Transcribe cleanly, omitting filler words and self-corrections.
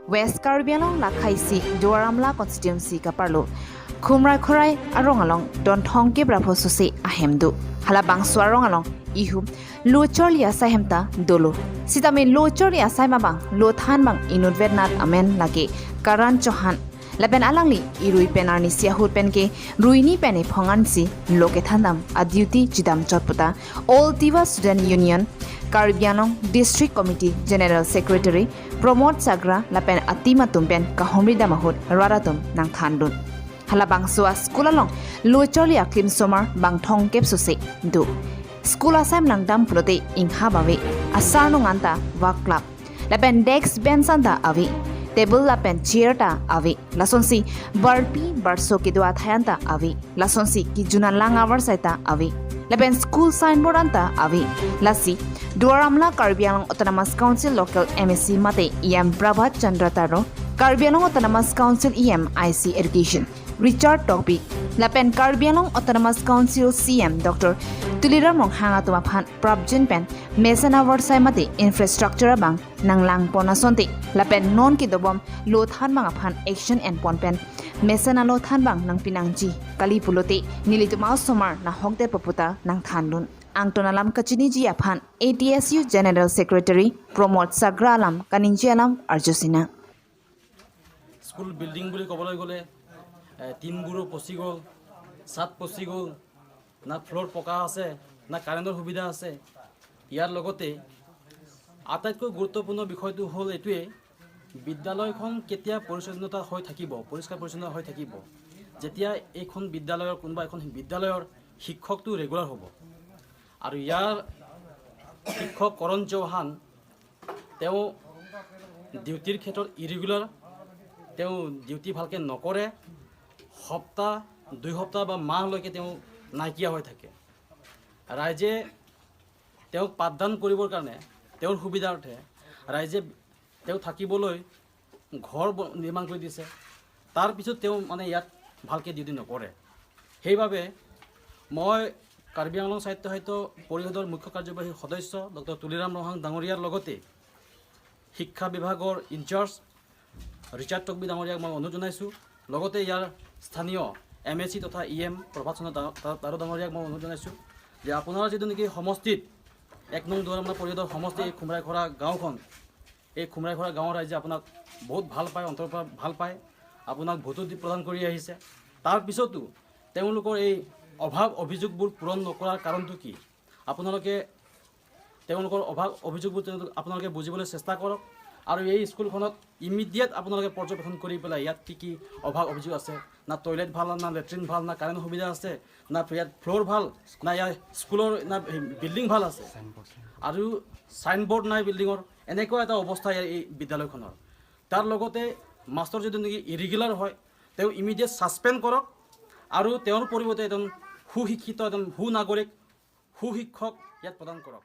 West Karbi Anglong la Khaisi Dowaramla constituency ka parlo Khumrai Khorai arong along Donthong ke brapho sose ahemdu hala bangswa rong along ihu lochor lia sahemta dolo sitame lochor lia saima bang lothan bang inudvet nat amen lage Karan Chauhan lapen alangli irui penarni siahut penke ruini pene phongan si loke thandam a duty chidam chotpota All Tiwa Student Union Karbi Anglong District Committee General Secretary Pramod Sagra lapen atima tumpen kahomri damahut raratum nang thandun hala bangsua school along lochorlia klim somar bang thong kep sose du school asam nang dam pulote ingha bawe asar no nganta work club lapen desk bench anta avi table lapen chair ta avi lasonsi barpi barso ki dua thayanta avi lasonsi ki juna lang hour saita avi lapen school signboard anta avi lasi Dowaramla Karbi Anglong Autonomous Council local MAC mate EM Prabhat Chandra Taro Karbi Anglong Autonomous Council EM IC Education Richard Tokbi lapen Karbi Anglong Autonomous Council CM Dr. Tuliram Ronghang atuma phan Prabjin pen mesana warsai mate infrastructure bang nanglang pona sonte lapen non ki dobom lo than bang phan action and pon pen mesana lo than bang nang pinang ji kali pulote nili tuma somar na hokde paputa nang thandun angtonalam kachini ji aphan ATSU General Secretary Pramod Sagra alam kaninji alam arjusina. School building বুলি ক'বলৈ গ'লে টিনবোৰো পচি গ'ল, চাট পচি গ'ল, না floor পকা আছে, না কাৰেণ্টৰ সুবিধা আছে। ইয়াৰ লগতে আটাইতকৈ গুৰুত্বপূৰ্ণ বিষয়টো হ'ল এইটোৱে, বিদ্যালয়খন কেতিয়া পৰিচ্ছন্নতা হৈ থাকিব, পৰিষ্কাৰ পৰিচ্ছন্ন হৈ থাকিব? যেতিয়া এইখন বিদ্যালয়ৰ কোনোবা এখন বিদ্যালয়ৰ শিক্ষকটো ৰেগুলাৰ হ'ব। আৰু ইয়াৰ শিক্ষক কৰণ চৌহান, তেওঁ ডিউটিৰ ক্ষেত্ৰত ইৰেগুলাৰ। তেওঁ ডিউটি ভালকৈ নকৰে। সপ্তাহ, 2 সপ্তাহ বা মাহলৈকে তেওঁ নাইকিয়া হৈ থাকে। ৰাইজে তেওঁক পাঠদান কৰিবৰ কাৰণে, তেওঁৰ সুবিধাৰ্থে ৰাইজে তেওঁ থাকিবলৈ ঘৰ নিৰ্মাণ কৰি দিছে। তাৰপিছত তেওঁ মানে ইয়াত ভালকৈ ডিউটি নকৰে। সেইবাবে মই কাৰ্বি আংলং স্বায়ত্ত সাহিত্য পৰিষদৰ মুখ্য কাৰ্যবাহী সদস্য ডক্টৰ তুলিৰাম ৰংহাং ডাঙৰীয়াৰ লগতে শিক্ষা বিভাগৰ ইনচাৰ্জ ৰিচাৰ্ড টকবি ডাঙৰীয়াক মই অনুৰোধ জনাইছোঁ। লগতে ইয়াৰ স্থানীয় এম এ চি তথা ই এম প্ৰভাত চন্দ্ৰ তাৰো ডাঙৰীয়াক মই অনুৰোধ জনাইছোঁ যে আপোনাৰ যিটো নেকি সমষ্টিত 1 নং দুৱাৰমলা পৰিষদৰ সমষ্টি এই খুমৰাইখৰা গাঁওখন, এই খুমৰাইখৰা গাঁৱৰ ৰাইজে আপোনাক বহুত ভাল পায়, অন্তৰৰ পৰা ভাল পায়, আপোনাক ভোটো দি প্ৰদান কৰি আহিছে। তাৰপিছতো তেওঁলোকৰ এই অভাৱ অভিযোগবোৰ পূৰণ নকৰাৰ কাৰণটো কি? আপোনালোকে তেওঁলোকৰ অভাৱ অভিযোগবোৰ তেওঁলোক আপোনালোকে বুজিবলৈ চেষ্টা কৰক আৰু এই স্কুলখনত ইমিডিয়েট আপোনালোকে পৰ্যবেক্ষণ কৰি পেলাই ইয়াত কি কি অভাৱ অভিযোগ আছে, না টয়লেট ভাল, না লেট্ৰিন ভাল, না কাৰেণ্ট সুবিধা আছে, না ইয়াত ফ্ল'ৰ ভাল, না ইয়াৰ স্কুলৰ না বিল্ডিং ভাল আছে আৰু চাইনবোৰ্ড নাই বিল্ডিঙৰ, এনেকুৱা এটা অৱস্থা ইয়াৰ এই বিদ্যালয়খনৰ। তাৰ লগতে মাষ্টৰ যদি নেকি ইৰেগুলাৰ হয়, তেওঁ ইমিডিয়েট ছাছপেণ্ড কৰক আৰু তেওঁৰ পৰিৱৰ্তে এজন সুশিক্ষিত, এজন সুনাগৰিক, সুশিক্ষক ইয়াত প্ৰদান কৰক।